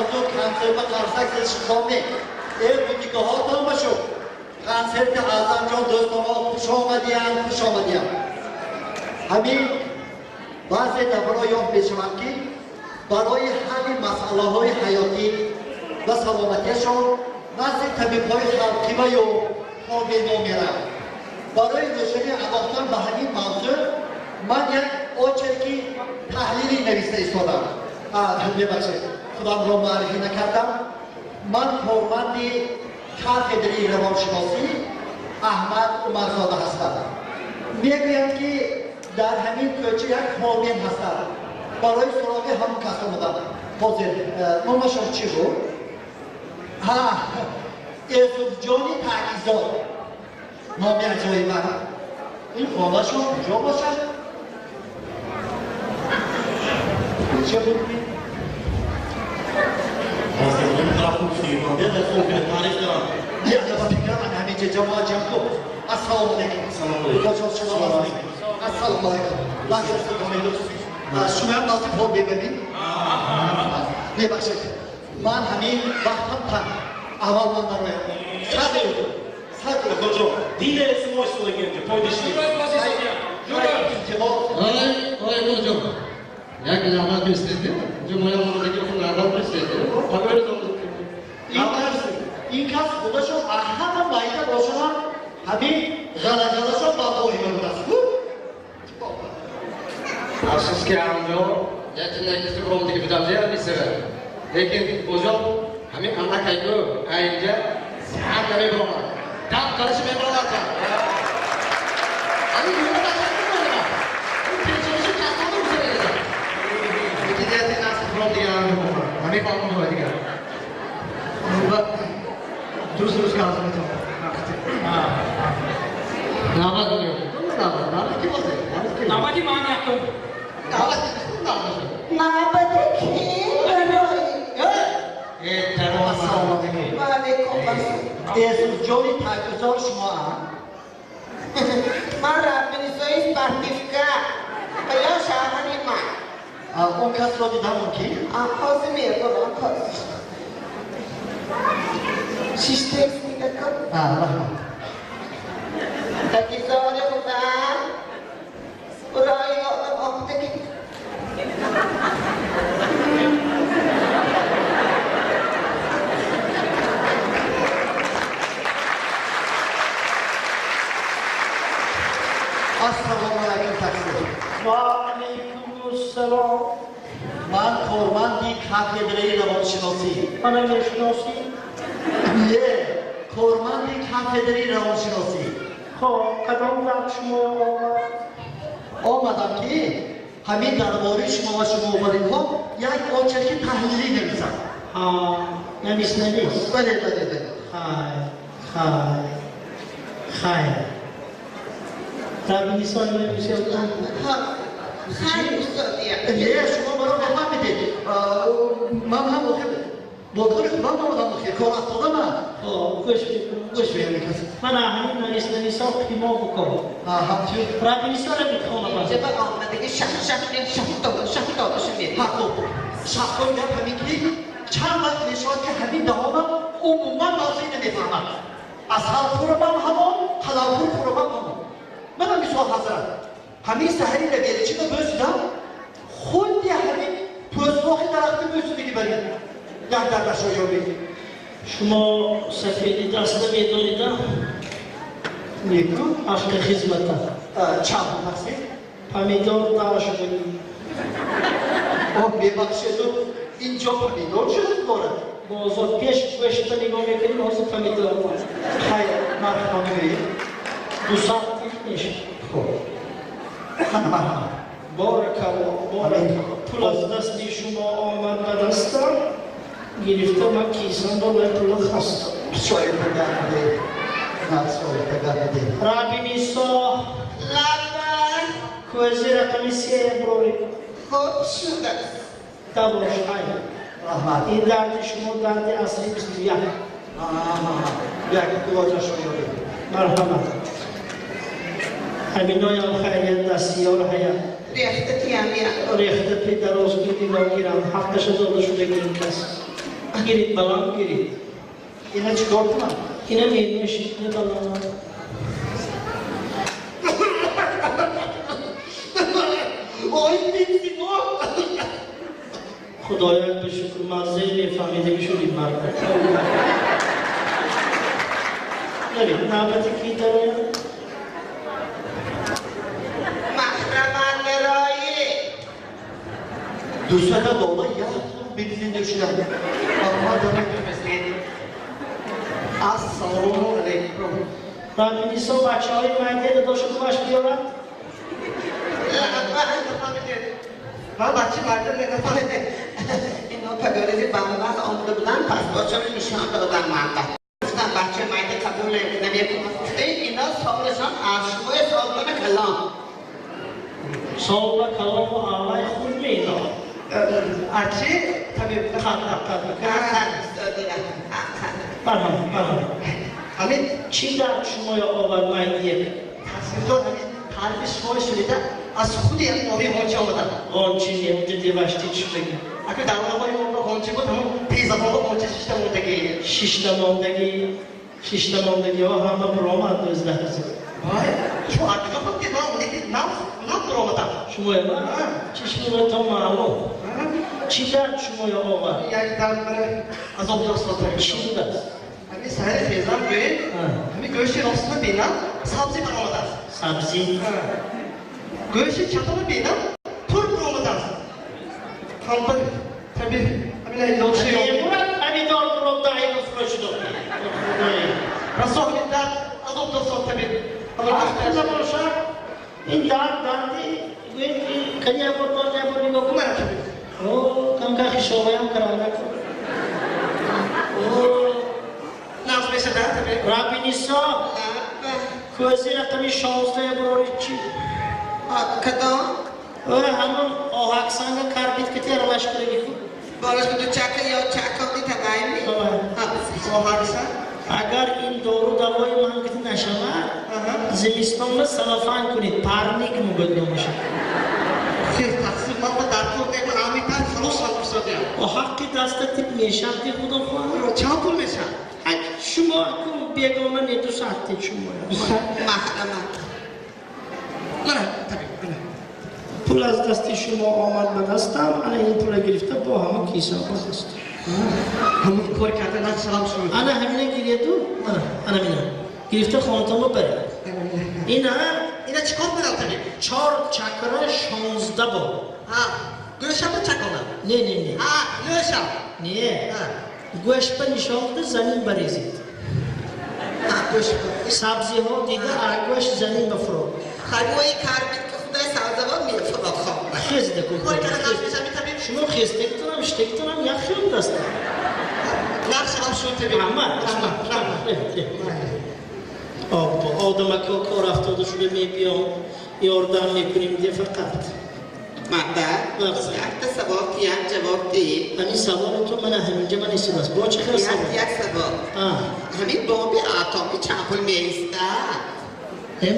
ҳамту консерт қарсак шуқоме. Бутикаҳотон бошуд. Консерти Аъзамҷон дӯстоно хуш омадиян, хуш омадиян. Ҳамин баъзе нафарҳо ёфт мешаванд, ки барои ҳалли масъалаҳои ҳаётӣ ва саломатиашон назди табибҳои халқӣ ва ё фолбино мераванд. Барои рӯшанӣ андохтан ба ҳамин мавзӯъ ман як очерки таҳлилӣ нависта истодам. Мебахшед, худамро муаррифӣ накардам. Ман корманди кафедраи равоншиносӣ Аҳмад Умарзода ҳастам. Мегӯянд, ки дар ҳамин кӯча як фолбин ҳастанд. Барои суроғи ҳамон кас омадам. Ҳозир номашон чӣ буд? Ҳа, Эсуфҷони Таъкизод. Номи аҷоиба. Ин хонашон куҷо бошад? Чӣ буд? Ассалому алайкум. Ассалому алайкум. Шумоям назди фол мебинед? Мебахшед. Ман ҳамин вақтам танг. Аввал ман бароям. Сад сад Хоҷо, дида шумо истодагиам, пойдишти. Илтимос. Ой, ой, Мурҷон. Як навбат бистед. Ҷумъа омадаги хун навбат бистед. Ин кас худашон ҳама майда бошанд, ҳамин ғалағалашон ба воҳима будааст. Афсуски, ҳамҷо яки накиси бромдиги будам зера мисера. Лекин бозон ҳамин аннакайку айнҷа сар намебиромад. Дам қариши мебиромад. Ҳамин юла бача печониши касони мусера. Лекин наси бромдиги ҳамин фаҳмон дигар. Дуруст, дуруст гап метавонам. Навбат навбат навбат ки бозе? Навбати ман якум. Навбат навбат. Навбати ки барои? Ассалому алайкум. Ва алайкум ассалом. Эсуфҷони Таъкизод шумоам? Ман Раббинисои спортивка ва ё шавҳари ман. Он касро дидам мумкин? Ҳозир мебурам, ҳозир. Шишта истидакун. Раҳмат. Такизори худам урои ёдам омадаги. Ассалому алайкум, таксир. Ва алайкум ассалом. Ман корманди кафедраи равоншиносӣ. Мана мешиносӣ? Не, корманди кафедраи равоншиносӣ. Хоб, кадом вақт шумо омад? Омадам, ки ҳамин дар бораи шумо ва шумоваринҳо як очерки таҳлилӣ нависам. Ҳа, навис, навис. Бале, бале, бале. Хайр, хайр, хайр. Раббинисо нависед. Хайр, устодия. Не, шумо маро мефаҳмидед. Ман ҳам охир бо кори худам омадам, охир кор афтода ман. Хоб, гӯш мекунам. Гӯш мекунам кас. Мана ҳамин навис, нависо қимо букун. Ҳамчун. Раббинисоро мехонам. Инҷа ба омадаги шах шах шафтолу шафтолушу мерем. Ҳа, хуб. Шафтол гап ҳамин ки чанд вақт мешавад, ки ҳамин даҳонам умуман мавзӯи намефаҳмад. Асал хӯрамам ҳамон, ҳалавхӯр хӯрамам ҳамон. Мана мисол, ҳазрат. Ҳамин саҳари лаберичиро бӯсидам, худи ҳамин пӯстлохи дарахти бӯсидиги барин. Як дардашо ёбед. Шумо сафеди даст намедонида? Неку? Ҳаққи хизмата. Чанд тақсир? Помидор даҳ шудагӣ. О, мебахшеду, инҷо помидор шуда дорад? Бозор пеш гӯшта нигоҳ мекунем, ҳозир помидор. Хайр, нархро мегӯед? 200 мешавад. Хуб. Мана, марҳамат. Боракалло, боракалло. Пул аз дасти шумо омад ба дастам, гирифта ман кисамро вай пула хастам. Шоир гардидед. Шоир гардидед. Раббинисо. Лаббай. Кӯзи рақами се брори. Хуб шудааст. Табош, хайр. Раҳмат. Ин дарди шумо дарди асри 21. Як дувоҷашо ёбед. Марҳамат. Ҳаминоям хайрият дастиёр ҳаят. Рехта тиям я. Рехта пи дароз ки нигоҳ гирам. Ҳақташа дода шудаги ин кас. Гирид, балам, гирид. Ина чикор кунам? Ина менӯшид, не балам. Ой, бензин! Худоя ба шукр, маззаи мефаҳмидагӣ шудид, марда. Наред, навбати ки дарояд? Маҳраман мероӣ. Дусата дола як бензин нӯшидам. Ассалому алайкум. Рабинисо, бачаҳои майда додошу худаш биёрад. Ман бача мардум нафаҳмидем. Ино пагоризи бамвақт омада буданд, паспортшонро нишон додам ман ба. Гуфтам, бача майда қабул намекунам. Гуфтем, ино солашон аз шумои солона калон. Солба калому аввай худ меино. Ачи табиб. Қад, қад, қад. Марҳамат, марҳамат. Ҳамин. Чӣ дард шумоё овард, майдиек? Тасвирдор, ҳамин таърифи шумои шунида аз худи оби ғонча омадам. Ғончи не, унҷа деваштид шудагӣ. Ака, давраҳои мо ғонча буд, ҳамон тезабоба ғонча шишта мондагӣ. Шишта мондагӣ, шишта мондагиҳо ҳама буромад нӯздаҳ. Вай, шумо аз куҷо фаҳмидед? Ман омадед, нав нав буромадам. Шумоё чишми то маълум. Чӣ дард шумоё овард? Як дард мара азоб дошт. Чӣ будааст? Ҳамин саҳари хезам, гӯед, ҳамин гӯшти ростро бинам, сабзӣ баромадааст. Сабзӣ? Гӯшти чапаро бинам, тур баромадааст. Ҳамба табиб, ҳамин илоҷи. Мурад, помидор буромда, айно фурӯшидо. Расо ҳамин дард азоб дошт, табиб. Ҳаққида бошад, ин дард дарди гӯед, кани як бор, боз як бор нигоҳ кун. О, камка хишоваям каранда кун. Нағз мешада, табиб? Рабинисо, кӯзи рақами 16 бурори чӣ? Кадом? Ҳамон оҳаксанга карбид ки аралаш кардагӣ ку. Болаш ду чака ё чакони тавайми? Оҳаксанг. Агар ин дору давои ман гити нашавад, зимистонро салафан кунед, парник мугӯд номаша. Хел тақсир, ман ба даркор не, ман амитар халос шам курсодиям. О, ҳаққи даста тиб мешавад, ди худо хоҳад. Чанд пул мешавад? Шумо кун бегона не, 200 шумо. Маҳрамат. Мана, табиб, мана. Пул аз дасти шумо омад ба дастам, ана ин пула гирифта бо ҳама киса ба даст. Ҳамон кор карда нақшалам шуд. Ана ҳамина гиреду, мана, ана мина. Гирифта хонатонро баред. Ина. Ина чӣ кор кунам, табиб? Чор чакра 16 бор. Ҳа, гӯшамро чаконам? Не, не, не. Ҳа, нӯшам? Не. Гӯшба нишонда замин барезед. Сабзиҳо дида гӯшт замин бафурод. Харвои карбид ки худай сабзавот мефурод хоб. Хезда ку. Кор карда нақш мешавад, табиб? Шумо хестегитонам, иштегитонам як хел даста. Нақшалам шуд, табиб. Раҳмат. Обо, одамако кор афтода шуда мебиём, ёрдам мекунем де фақат. Манда якта савол тиям, ҷавоб диҳ. Ҳамин саволи ту мана ҳаминҷа ман истодааст. Бо чӣ хел савол? Як савол. Ҳамин бомби атомӣ чанд пул меистад? Як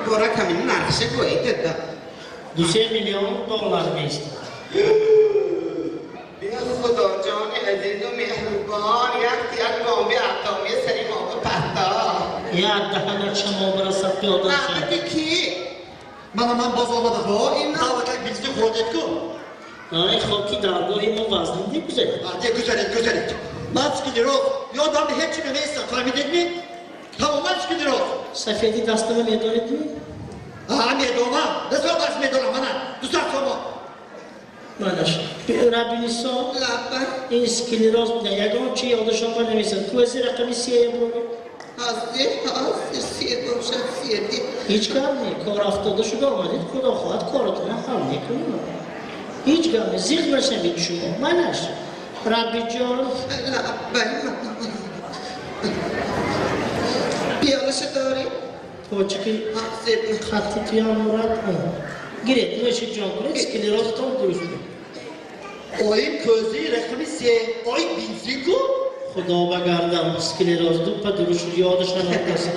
бора ҳамин нархша гӯед, дада. 2-3 миллион доллар меистад. Бия, худоҷони азизу меҳрубон, як як бомби атомӣ сари мо пахта. Як даҳана шамо барасад, пиёда. Навбати ки? Мана ман боз омадам. О, ин Навбатак бензин хӯрдед ку. Ай, хоки даргоҳи мо вазнин дегузаред. Дегузаред, гузаред. Ман склероз ёдам ҳеҷ чи намеистам, фаҳмидед ми? Тамоман склероз. Сафеди дастама медонед ми? Ҳа, медонам, расо даст медонам, мана 200 сомон. Манаш, Рабинисо. Лабба. Ин склероз буда, ягон чи ёдашон ба намесад. Кӯзи рақами сея буред. Ҳозир, ҳозир, сер бошад, серди. Ҳеҷ гап не, кор афтода шуда омадед, худо хоҳад, коротона ҳал мекунем. Ҳеҷ гап не, зиқ нашавед шумо. Манаш, Рабиҷон. Лаббай. Пиёлаша дорӣ? Почки. Ҳозир. Хатти туям мурад, гиред, нӯши ҷон кунед, склерозтон дуруст кунед. Оим кӯзи рақами се, оим бензин ку. Худо ба гардам, склероз дуппа дуруст шуд, ёдаш намондааст.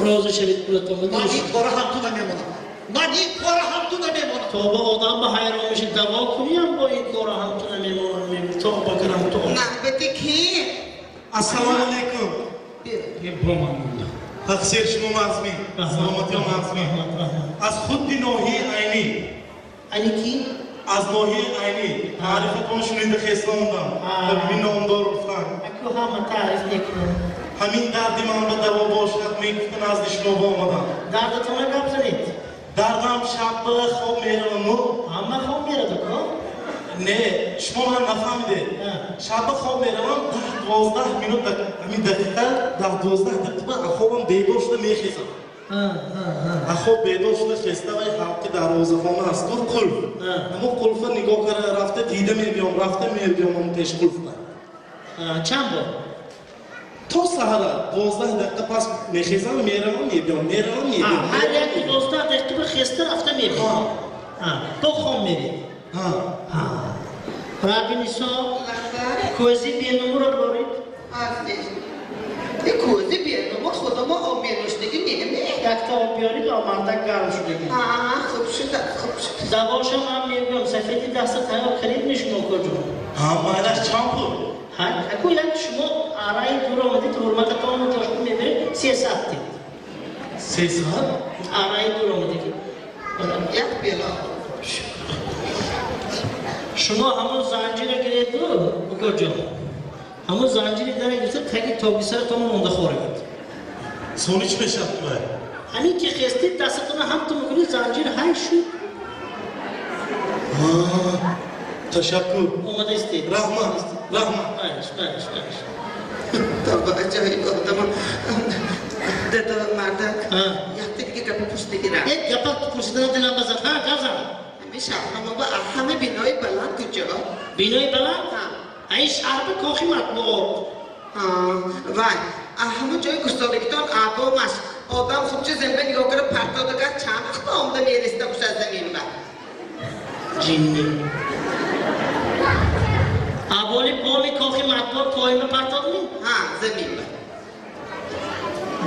Розӣ шавед, пулатон. Ман ин кора ҳам ту намемонам. Ман ин кора ҳам ту намемонам. То ба одам ба ҳайрон меши, даво куниям, бо ин кора ҳам ту намемонам. Тоба кунам, то. Навбати ки? Ассалому алайкум. Бо ман монда. Тақсир шумо мазмин. Саломатиё мазмин. Аз худди ноҳияи Айнӣ. Ани ки? Аз ноҳияи Айнӣ. Таърифатон шунида хеслондам. Табиби номдор гуфтанд. Аку ҳама таъриф мекунам. Ҳамин дарди ман ба даво бошад, мегуфта назди шумо омадам. Дардатонро гап занед. Дардам шаб ба хоб мераваму. Ҳама хоб мерад, аку? Не, шумо ман нафаҳмидед. Шаб ба хоб меравам, 10-12 минут, ҳамин дақиқа, 10-12 дақиқа аз хобам бедор шуда мехезам. Аз хоб бедор шуда хеста вай ҳалқи дарвозахона аст, ду қулф. Ҳамон қулфа нигоҳ карда рафта дида мебиём, рафта мебиём ҳамон пеш қулфа. Чанд бор? То саҳара 12 дақиқа пас мехезам, меравам, мебиём, меравам, мебиём. Ҳар яки 12 дақиқа хеста рафта мебиём. То хом меред. Раби Нисо, кӯзи бенумуро доред? Кӯзи бенумур худомо об менӯшдагӣ неме? Якта об биёред, омардак гарм шудагӣ. Хуб шуда, хуб шуда. Давоша ман мегӯям, сафеди даста тайёр кардед ми шумо куҷо? Майлаш чанд пул? Аку як шумо араи дур омадед, ҳурмататонро ҷошку мебаред, 300 дед. 300? Араи дур омадед. Як бела. Шумо ҳамон занҷира гиреду, укоҷон. Ҳамон занҷири дара гирифта таги тобисаратон монда хоред. Сони чӣ мешавад вай? Ҳамин ки хестед, дастатонро ҳам ту мекунед, занҷир ҳай шуд. Ташаккур. Омада истед. Раҳмат, раҳмат. Майлаш, майлаш, майлаш. Тоба, аҷоиб одамо. Дада, мардак. Якта дига гапа пурсидагира. Як гапа пурсидан дилам базад. Ҳа, гап зан. Ҳамин шаҳрнамо ба ҳама бинои баланд куҷо? Бинои баланд? Ин шаҳр кохи матбуот. Вай, ҳамон ҷои густолигитон абомаш. Одам худча земба нигоҳ кара партодагар чанд вақт омда мериста бошад замин ба? Ҷинни. Аболи боми кохи матбуот поима партодми? Ҳа, замин ба.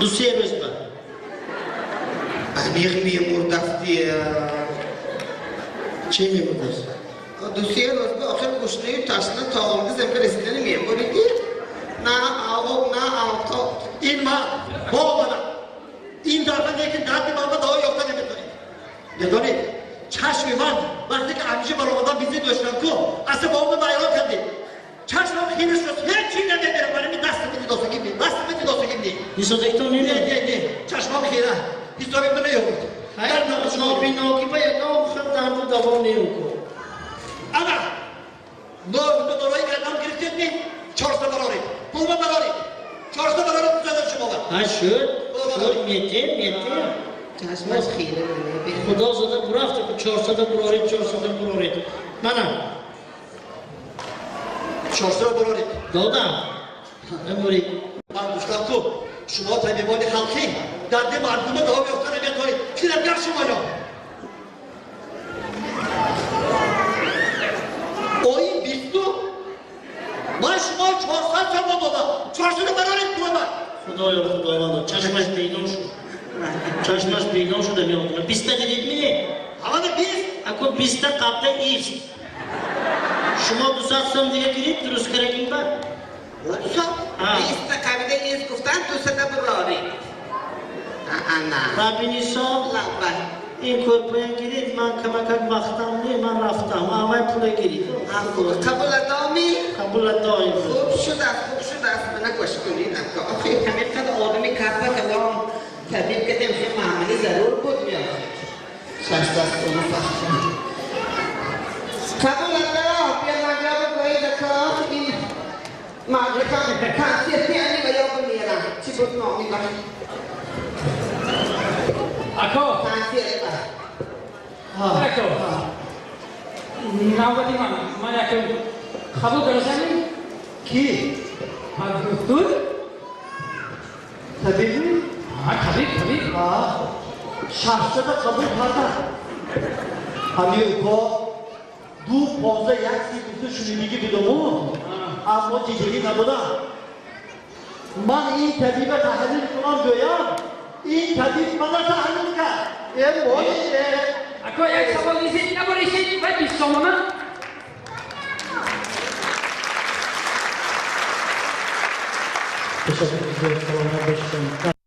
2-3 рӯз ба. Амиқ мемурдастия. Чӣ мемурдаст? 2-3 рӯз ба охир гушнаю ташна то омда земба расидани мемуриди. На об, на авқот. Ин ман бо омадам. Ин дарда лекин дарди ман ба даво ёфта наметонед. Медонед, чашми ман вақте ки ҳамиша баромадан визит доштам ку, асла бомба вайрон кардед. Чашмам хира шуд, ҳеҷ чиз намебинам, вале дастам дидосагим не, дастам дидосагим не. Нисодагитон не? Не, не, не, чашмам хира, ҳисоби ман наёбуд. Нобиноки ба ягон хел дарду даво неуку. Ана, ногто дорои кардам гирифтед ми? 400 бароред, пулма бароред. 400 бароред тузадам шумо. Ҳа, шуд, шуд, метем, метем. Чашмаш хира намебинад. Худо зада бурафта ку 400 буроред, 400 буроред. Мана. 400 буроред. Додам. Намуред. Ман гуфтам ку, шумо табибони халқӣ дарди мардума даво ёфта наметавонед. Фиребгар шумоё. Ои бисту ман шумо 400 сомон додам. 400 бароред пулама. Худоё, Худовандо, чашмаш бино шуд. Чашмаш бино шуда меодам. Биста дидед ми? Ҳамана бист. Ако биста қабда ист. Шумо 200 сом дига гирид, дуруст карагин ба? 200? Биста қабда ист гуфтан, дусада буроред. Ана. Раби Нисо, ин кӯрпоя гирид, ман камакак вақтам не, ман рафтам. Аввай пула гирид. Қабул адоми? Қабул адоим. Хуб шудааст, хуб шудааст. Мана гӯш кунед, ака. Охир ҳамин қадр одами карба калом табиб кардем, хел маъмали зарур буд меохир. Шаш даст ону фахшам. Қабул адо, бия награба гоид ака. Ин мардакам консерти ани ва ё бимерам. Чӣ буд номи ба? Ако. Консерт ба. Ако. Навбати ман. Ман як қабул карасами? Ки? Ҳа, духтур? Табиби? Ҳа, табиб, табиб. Ҳа, 600 қабул кардам. Ҳамин уко ду понздаҳ як си гуфта шунидигӣ будаму, аммо ҷиддигӣ набудам. Ман ин табиба таҳлил кунам гӯям, ин табиб мана таҳлил кард. Э, Ако як савол нисед, наборисед, вай 20 сомона. Ташаккур, саломат бошед.